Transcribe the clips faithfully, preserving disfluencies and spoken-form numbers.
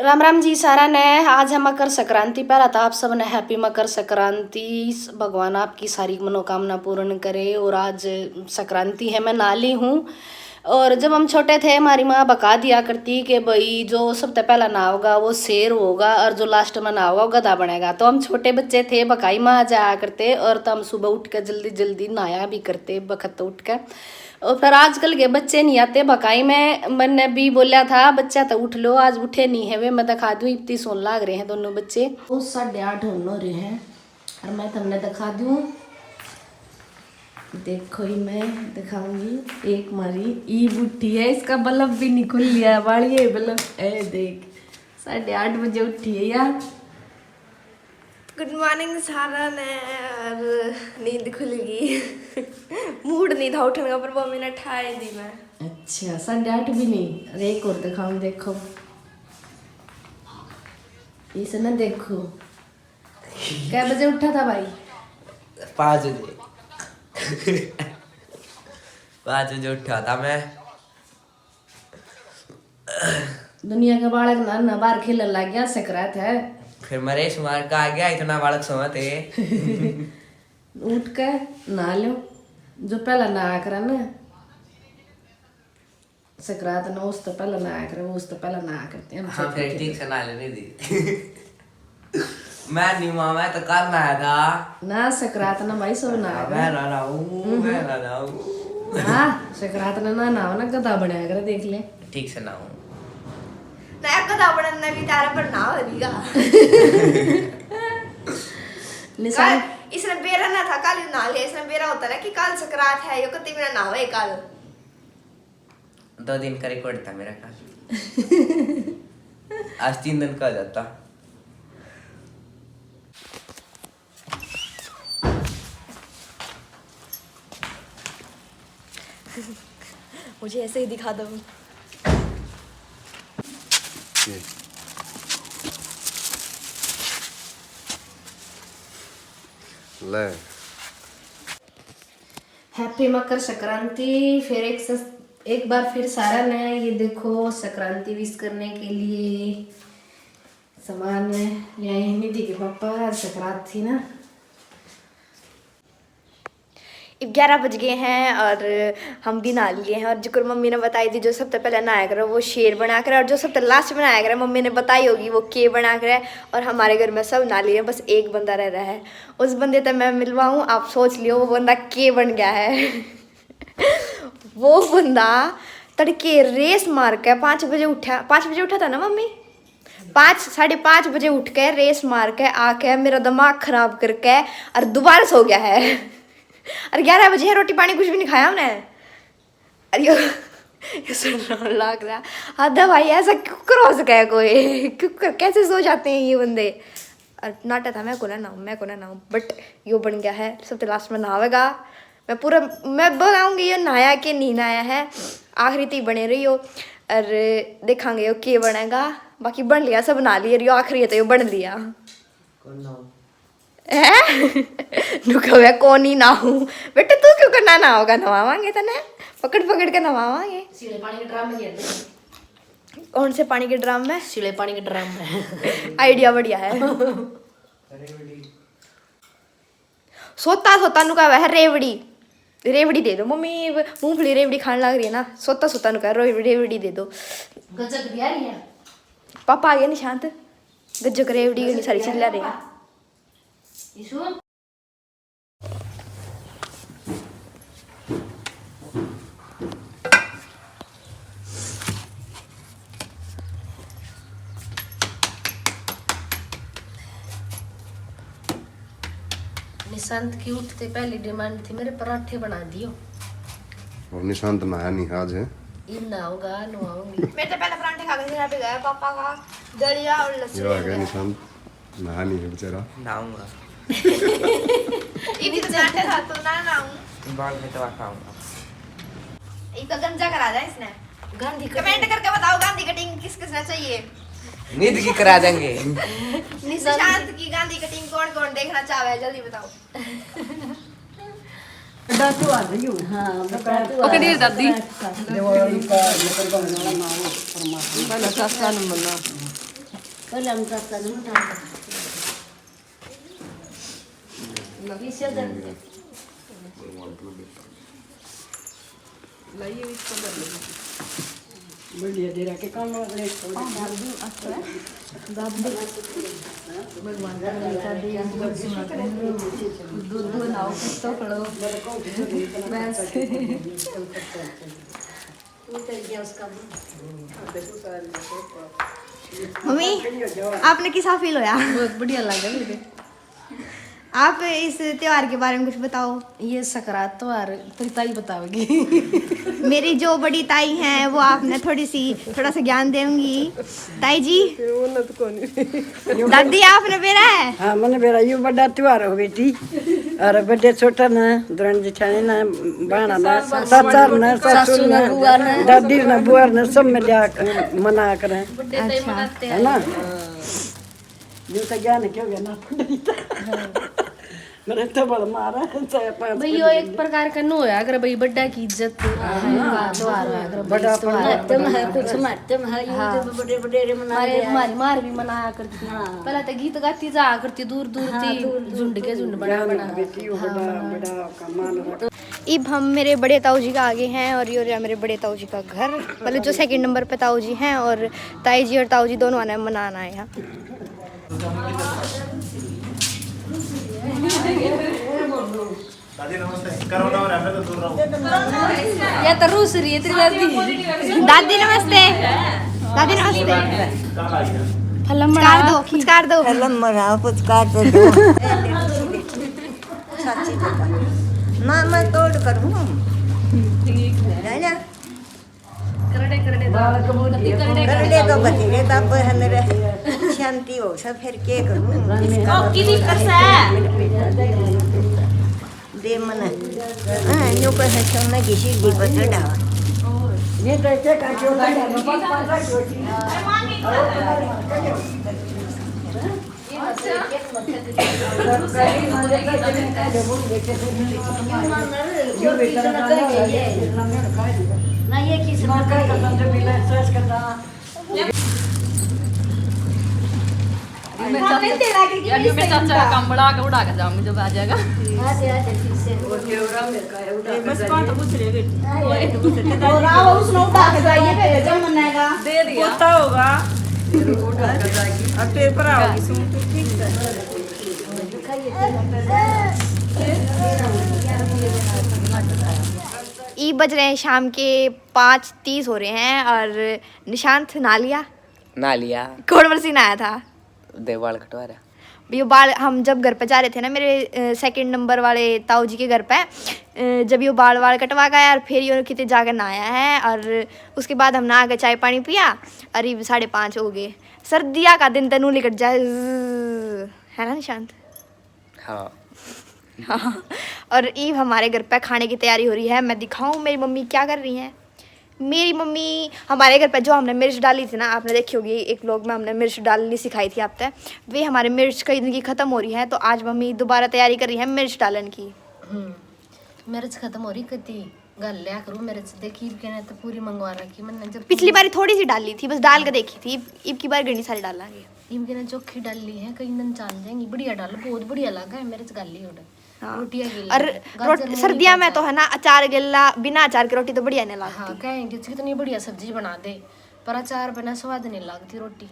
राम राम जी सारा ने। आज है मकर संक्रांति। पहला तो आप सब ने हैप्पी मकर संक्रांति। भगवान आपकी सारी मनोकामना पूर्ण करे। और आज संक्रांति है, मैं नहा ली हूँ। और जब हम छोटे थे, हमारी माँ बका दिया करती कि भाई, जो सबसे पहला नहाओगा वो शेर होगा और जो लास्ट में नहाओगा वो गधा बनेगा। तो हम छोटे बच्चे थे, बकाई माँ जाया करते और तो हम सुबह उठ के जल्दी जल्दी नहाया भी करते, बखत उठ के। और फिर आजकल के बच्चे नहीं आते भकाई में। मैंने भी बोला था, बच्चा तो उठ लो, आज उठे नहीं है वे। मैं दिखा दूँ, इतनी सोन लाग रहे हैं दोनों बच्चे। वो साढ़े आठ होने हो रहे हैं और मैं तुमने दिखा दूँ। देखो ही, मैं दिखाऊंगी। एक मारी ईब उठी है, इसका बल्ब भी नहीं खुल लिया, बालिए बल्ब। ए देख, साढ़े आठ बजे उठी है यार। गुड मॉर्निंग सारा ने। और नींद खुल गई। मूड नहीं था उठने का, पर वो मैंने ठाए दी मैं। अच्छा, साढ़े आठ भी नहीं। अरे, एक और दिखाऊं, देखो, इसे ना देखो। कै बजे उठा था भाई? पाँच बजे। पाँच बजे उठा था मैं। दुनिया का बालक ना, ना बाहर खेलन लग गया, सकरात है। फिर मैं रेस मार का आ गया, इतना बालक सोवा थे। उठ के नहा लो, जो पहला नहा करा ना, सकरात ना, उस तो पहला नहा करे, वो उस तो पहला नहा करते हैं हम। हाँ, सब फिर ठीक से नहा लेने दी। मैं नहीं माँ, मैं तो कल नहाया था। ना, सकरात ना भाई, सब नहा मैं ना नहाऊँ, मैं ना नहाऊँ। हाँ, सकरात ना, ना नहाओ ना, गधा बनया करे, देख ले। ठीक से नहाऊँ। ना, गधा बनन ने भी तारा पर नहा हो रहीगा। निशान। कल इसने बेरा ना था, कल ही नहा लिया। इसने बेरा होता ना कि कल सकरात है, यो कति बिना नहावे कल। दो दिन का रिकॉर्ड था मेरा कल। आज तीन दिन का हो जाता। मुझे ऐसे ही दिखा दो। ले। हैप्पी मकर संक्रांति। फिर एक स-, एक बार फिर सारा ने, ये देखो, संक्रांति विश करने के लिए सामान ले आए हैं निधि के पापा। आज सकरात थी ना। इब ग्यारह बज गए हैं और हम भी नहा लिए हैं। और जिक्र मम्मी ने बताई थी, जो सबसे पहले नहाया करे वो शेर बना करे, और जो सबसे लास्ट में नहाया करे, मम्मी ने बताई होगी वो के बना करे। और हमारे घर में सब नहा लिए हैं, बस एक बंदा रह रहा है। उस बंदे तक मैं मिलवाऊँ, आप सोच लियो वो बंदा के बन गया है। वो बंदा तड़के रेस मार के पाँच बजे उठा, पाँच बजे उठा था ना मम्मी, पाँच, साढ़े पाँच बजे उठ के रेस मार के आके मेरा दिमाग खराब करके और दोबारा सो गया है। और ग्यारह बजे है, रोटी पानी कुछ भी नहीं खाया हमने। और यो, यो सुन लाग रहा। हद है भाई, ऐसा क्यों कर हो सका है कोई? क्यों कर, कैसे सो जाते हैं ये बंदे? और नाटा था, मैं को ना नहाऊँ, मैं को ना नहाऊँ, but यो बन गया है, सबसे लास्ट में नहावेगा। मैं पूरा, मैं बताऊँगी यो नहाया के नहीं नहाया है, आखिरी तक बने रहियो और देखांगे यो के बनेगा। बाकी बन लिया, सब नहा लिया, यो आखिरी है तो यो बन लिया। कौन नहाऊँ? हैं? नुका मैं कौन ही नहाऊँ? बेटा तू क्यों करना नहाओगा, नहावांगे तने, पकड़ पकड़ के नहावांगे। सीले पानी के ड्रम में घेर दे। कौन से पानी के ड्रम में? सीले पानी के ड्रम में। आइडिया बढ़िया है। सोता सोता नु कहवे है रेवड़ी, रेवड़ी दे दो मम्मी, मूंगफली रेवड़ी खाने लग रही है ना। सोता सोता नु कह रो रेवड़ी दे दो। गजक भी आ रही है। पापा आ गए निशांत, गजक रेवड़ी घणी सारी चीज ला रहे हैं। निशांत की उठते पहली डिमांड थी, मेरे पराठे बना दियो। और निशांत नहाया नहीं आज है। इन नहाऊंगा, नहाऊंगी। मैं तो पहले पराठे खा के यहाँ पे गया, पापा का दलिया और लस्सी ये आ ले गया गया। निशांत। नहा नहीं है बेचारा। नहाऊंगा। इतने जानते था तो ना नहाऊं। बाद में तो आता हूँ। एक तो गंजा करा जाए इसने। गांधी कटिंग। कमेंट करके बताओ गांधी कटिंग किस किस ने चाहिए। निधि की करा देंगे। निशांत की गांधी कटिंग कौन कौन देखना चाहे जल्दी बताओ। दादू आ रही हूँ। हाँ, दादू आ पकड़िए रही हूँ। दादी। दिवाली का मकर बंधन ना हो, परमात्मा। पहला चाचा ने मना। पहले हम चाचा ने मिटा दिया। इससे दर्द। बढ़िया दे रखे काम वाले। भगवान का हमेशा दे, दूध सुना दे, दूध बनाओ, कुत्तो पड़ो, भैंस। मम्मी, आपने किसा फील होया? बहुत बढ़िया लगा मुझे। आप इस त्योहार के बारे में कुछ बताओ। ये सकरात त्योहार तेरी ताई बताओगी। मेरी जो बड़ी ताई हैं, वो आपने थोड़ी सी, थोड़ा सा ज्ञान देंगी। ताई जी, दादी, आपने बेरा है? हाँ, मैंने बेरा। यो बड़ा त्योहार हो बेटी, और बड़े छोटा ना, दरण जिठाने ना, बाणा ना, सासर ना, ससुर ना, दादी ना, बुआ ना, सब मिला मना करें। अच्छा। है ना? जो तो ज्ञान क्यों गया ना? मेरे तो बड़ मारा है, चाहे पाँच भाई, यो एक प्रकार का नो होया अगर भाई बड्डा की इज्जत का त्योहार होया अगर बड़ा त्योहार। तुम है कुछ मत, तुम है, ये हाँ। जो बड़े बड़े रे मना हमारे, हमारी मार भी मनाया करती। हाँ। पहले तो गीत गाती जा करती, दूर दूर हाँ, थी, दूर दूर झुंड के झुंड बना बना। बेटी हो, बड़ा, हाँ। बड़ा का मान रख। इब हम मेरे बड़े ताऊ जी का आगे हैं और यो रहा मेरे बड़े ताऊ जी का घर, मतलब जो सेकंड नंबर पे ताऊ जी हैं, और ताई जी और ताऊ जी दोनों आने मनाना आए हैं। दादी नमस्ते। कोरोना हो रहा है, मैं तो दूर रहूं। या तो रूस रही है तेरी दादी। दादी नमस्ते। दादी नमस्ते। कहाँ आ गया? फलम कुछ काट दो, कुछ काट दो। फलम बनाओ, कुछ काट दो। चाची बेटा, माँ मैं तोड़ करूँ। ठीक है। है ना? करड़े, करड़े तो, करड़े तो बथेरे तब है मेरे। शांति हो सब, फिर के करूँ? इसका की दिक्कत है? दे मन। हाँ, न्यू को है, सोना की सीढ़ी पर चढ़ा। ये तो ऐसे करके उठाया, पाँच, पाँच, पाँच। मैं चाचा, यार, मैं चाचा का काम बड़ा के उड़ा के जाऊंगी जब आ जाएगा। बस कौन तो पूछ रहे बेटी। और आओ, उसने उठा के जाइए, फिर जब मनाएगा। दे दिया। पोता होगा। और पेपर आओगी सूट, ठीक है। ई बज रहे हैं शाम के पाँच तीस हो रहे हैं और निशांत नहा लिया। नहा लिया। कौन वर्षी नहाया था? दे बाल कटवा रहा। यो बाल हम जब घर पे जा रहे थे ना, मेरे सेकंड नंबर वाले ताऊ जी के घर पे, अ, जब यो बाल वाल कटवा गया और फिर यो किते जाकर नहाया है और उसके बाद हमने आके चाय पानी पिया और ये साढ़े पाँच हो गए। सर्दिया का दिन तनु लिकट जाए, ज़्ज़, है ना निशांत? हाँ। हाँ। और ईब हमारे घर पे खाने की तैयारी हो रही है। मैं दिखाऊं मेरी मम्मी क्या कर रही है। मेरी मम्मी हमारे घर पे जो हमने मिर्च डाली थी ना, आपने देखी होगी एक व्लॉग में, हमने मिर्च डालनी सिखाई थी आप तक। वे हमारे मिर्च कई दिन की खत्म हो रही है, तो आज मम्मी दोबारा तैयारी कर रही है मिर्च डालन की। हम्म, मिर्च खत्म हो रही कती। घाल लिया करूँ मेरे से, देखी इब के ना तो पूरी मंगवा रखी मैंने। जब पिछली बारी थोड़ी सी डाली थी, बस डाल के देखी थी। इब, इब की बार घणी सारी डालांगे। इब के ना चोखी डाली है, कई दिन चल जाएंगी। बढ़िया डाल, बहुत बढ़िया लगा है मेरे से, घाल ली उड़। हाँ। रोटियां के लिए। और गाजर रोट-, मूली सर्दियां में तो है ना, अचार गेला, बिना अचार के रोटी तो बढ़िया नहीं लगती। हाँ, कहेंगे कितनी बढ़िया सब्जी बना दे, पर अचार बिना स्वाद नहीं लगती रोटी।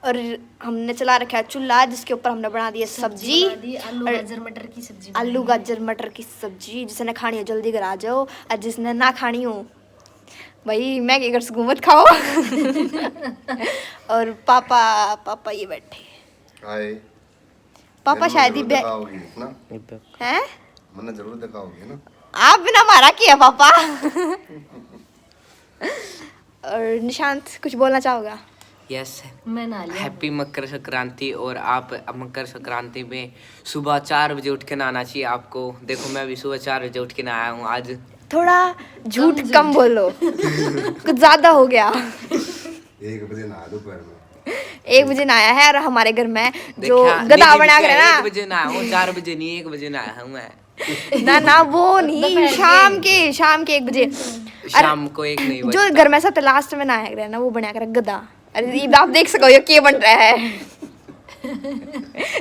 और हमने चला रखा है चूल्हा, जिसके ऊपर हमने बना दी है सब्जी सब्जी। बना दी, आलू और गाजर मटर की सब्जी आलू बनाई है। गाजर मटर की सब्जी, जिसने खानी हो जल्दी घर आ जाओ, और जिसने ना खानी हो, भाई मैं क्या कर सकूँ, मत खाओ। और पापा, पापा ये बैठे। हाय। पापा ये शायद ही जरूर बे- दिखाओगी ना? हैं? मन्ने जरूर दिखाओगी ना? आप बिना हमारा किया पापा। और निशांत, कुछ बोलना चाहोगा? यस। मैं नहा लिया। हैप्पी मकर संक्रांति। और आप मकर संक्रांति में सुबह चार बजे उठ के नहाना चाहिए आपको। देखो, मैं भी सुबह चार बजे उठ के नहाया हूँ आज। थोड़ा झूठ कम बोलो। कुछ ज्यादा हो गया। एक बजे नहा दोपहर में। एक बजे नहाया है और हमारे घर में जो देखा, गधा मेरी बना भी कर है क्या, ना। एक बजे नहाया हूँ, चार बजे नहीं, एक बजे नहाया हूँ मैं। ना, ना, वो नहीं, दोपहर के। शाम के, शाम के एक बजे। अरे, शाम को एक नहीं जो बजता। घर में सबसे लास्ट में नहाया करे ना, वो बना कर गधा। अरे, ये आप देख सको, ये क्या बन रहा है।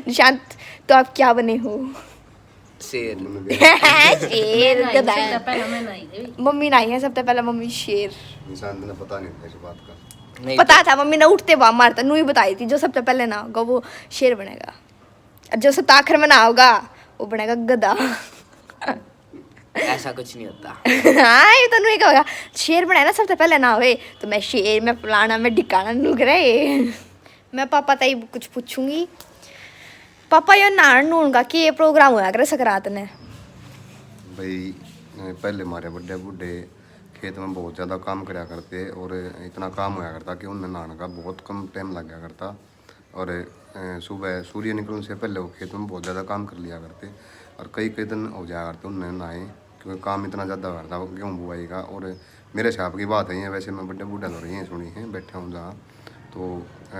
निशांत, तो आप क्या बने हो? शेर। शेर, गधा। मम्मी नहाई है सबसे पहले, मम्मी शेर। निशांत ने पता नहीं था इस बात का। नहीं पता था, मम्मी ने उठते बाप मारता नू ही बताई थी, जो सबसे पहले नहागा वो शेर बनेगा, और जो सबसे आखिर में नहागा वो बनेगा गधा। ऐसा कुछ नहीं होता। हाँ, ये तो नू ही कहेगा, शेर बनाया ना सबसे पहले नहावे, तो मैं शेर, मैं फलाना, मैं ढिकाना नू करे। मैं पापा ताई कुछ पूछूंगी। पापा, यो नहान नून का के प्रोग्राम होया करे सकरात ने? भाई, पहले हमारे बड़े बूढ़े खेत में बहुत ज़्यादा काम करया करते और इतना काम होया करता कि उन्हें नहाने का बहुत कम टाइम लग गया करता। और सुबह सूर्य निकलने से पहले वो खेत में बहुत ज़्यादा काम कर लिया करते और कई कई दिन हो जाया करते उन्हें नहाए, क्योंकि काम इतना ज़्यादा होया करता गेहूँ बुआई का। और मेरे हिसाब की बात है ये, वैसे मैं बड़े बूढ़ा तो यही सुनी है, बैठा हूँ जहाँ, तो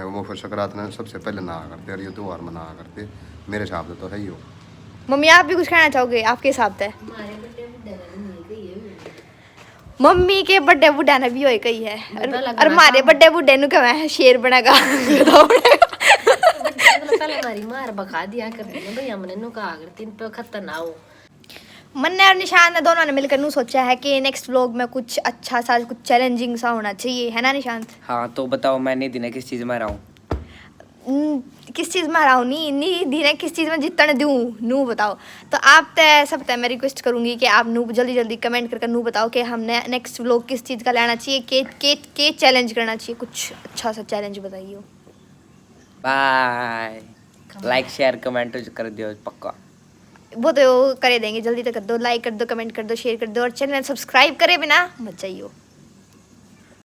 वो फिर सकरात ने सबसे पहले नहाया करते और ये त्यौहार मनाया करते। मेरे हिसाब से तो है ही हो। मम्मी, आप भी कुछ कहना चाहोगे आपके हिसाब से? मम्मी के बड़े बूढ़ा ने भी होए कही है, और हमारे बड़े बूढ़े नु कहवे है शेर बनेगा। पहले हमारी मार बखा दिया करती ना भाई, हमने नु कहा करती, इन पे खत्ता ना हो। मन्ने और निशांत ने दोनों ने मिलकर नू सोचा है कि नेक्स्ट व्लॉग में कुछ अच्छा सा, कुछ चैलेंजिंग सा होना चाहिए, है ना निशांत? हाँ, तो बताओ, मैं निधि ने किस चीज़ में हराऊँ? किस चीज़ में हराऊँ? नी, निधि ने किस चीज़ में जीतने दूँ, नू बताओ। तो आप ते सब ते मैं रिक्वेस्ट करूँगी कि आप नू जल्दी जल्दी कमेंट करके नू बताओ कि हमने नेक्स्ट व्लॉग किस चीज़ का लेना चाहिए, के के के चैलेंज करना चाहिए, कुछ अच्छा सा चैलेंज बताइए। बाय। लाइक, शेयर, कमेंट कर दियो पक्का। वो तो करे देंगे, जल्दी तो कर दो, लाइक कर दो, कमेंट कर दो, शेयर कर दो, और चैनल सब्सक्राइब करे बिना मत जाइयो।